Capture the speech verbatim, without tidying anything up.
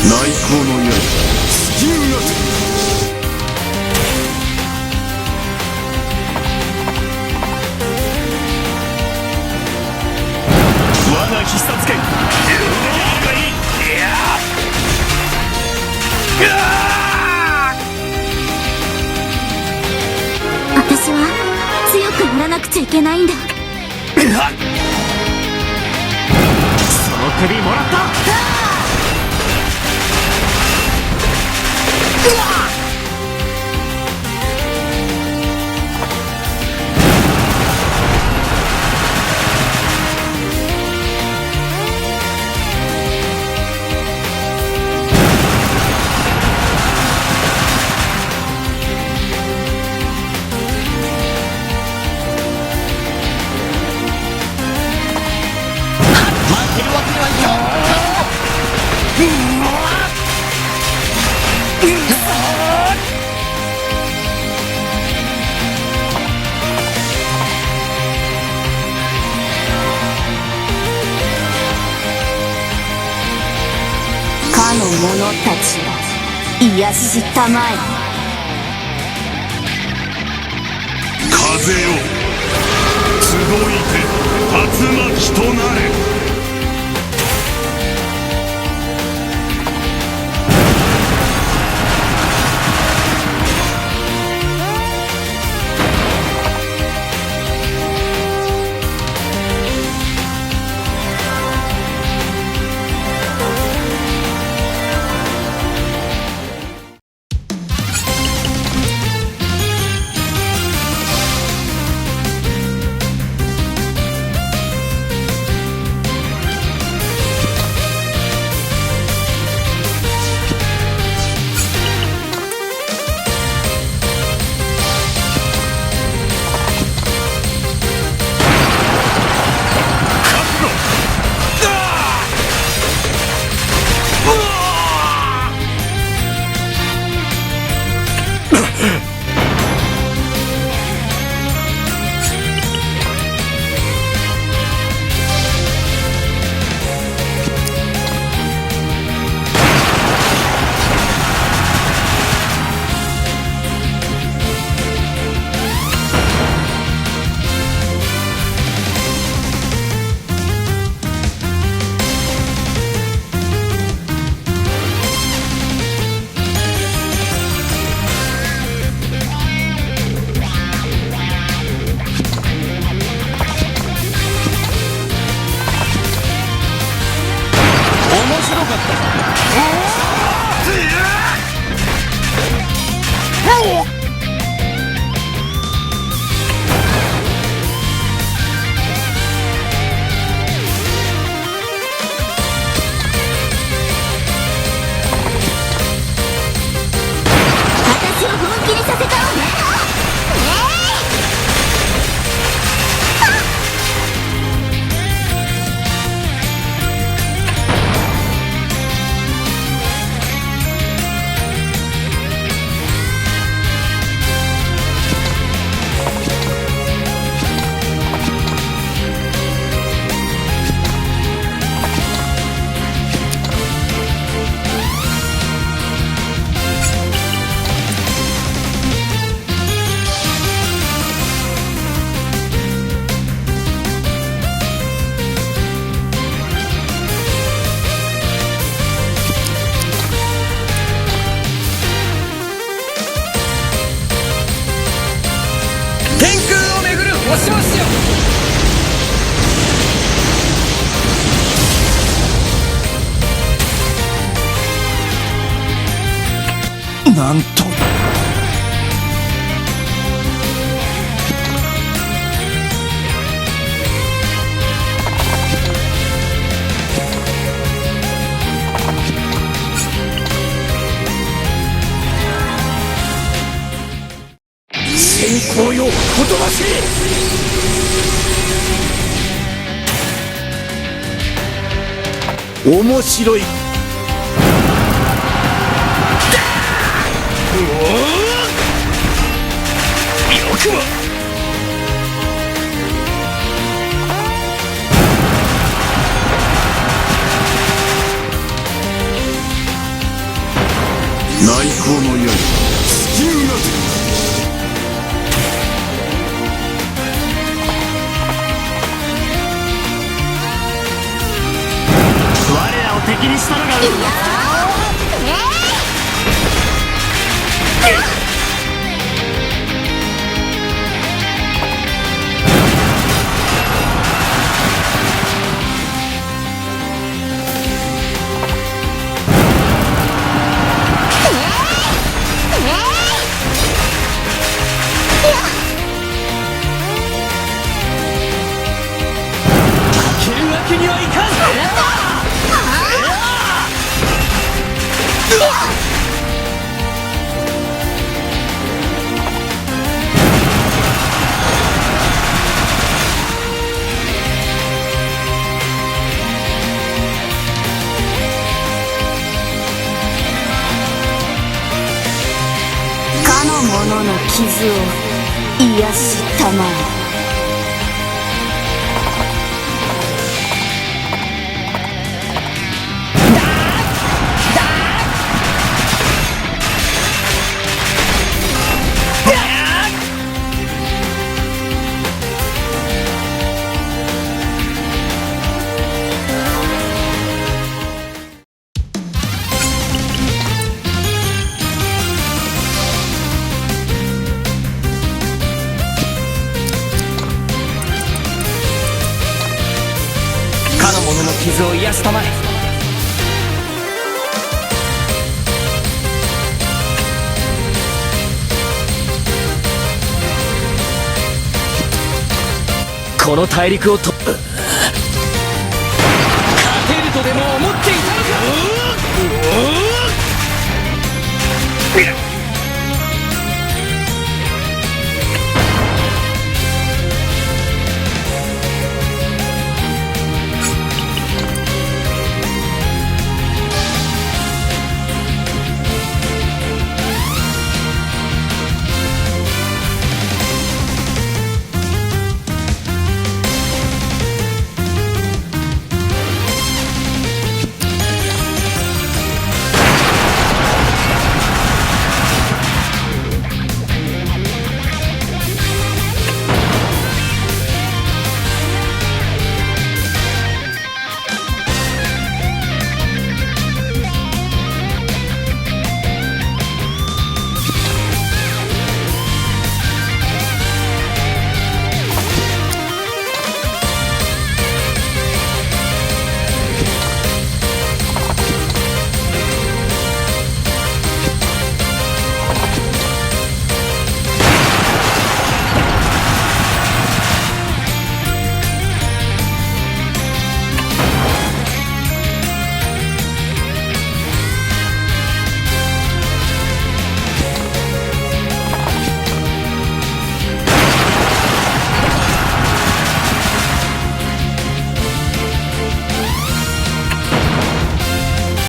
内向の槍、尽きるなし。我が必殺拳、流動の怒り。いやー！私は強くならなくちゃいけないんだ。その首もらった。かの者たちよ、癒したまえ。風よ、集いて、龍巻となれ。面白かった。私を本気にさせたわね。天空を巡る星の使者。なんと。先行よ、おとなしい。面白い。この世に尽きるな。我らを敵にしたのが運だ。負けるわけにはいかん。かの者の傷を癒したまえ。かの者の傷を癒したまえ。この大陸をと、勝てるとでも思っていたのか？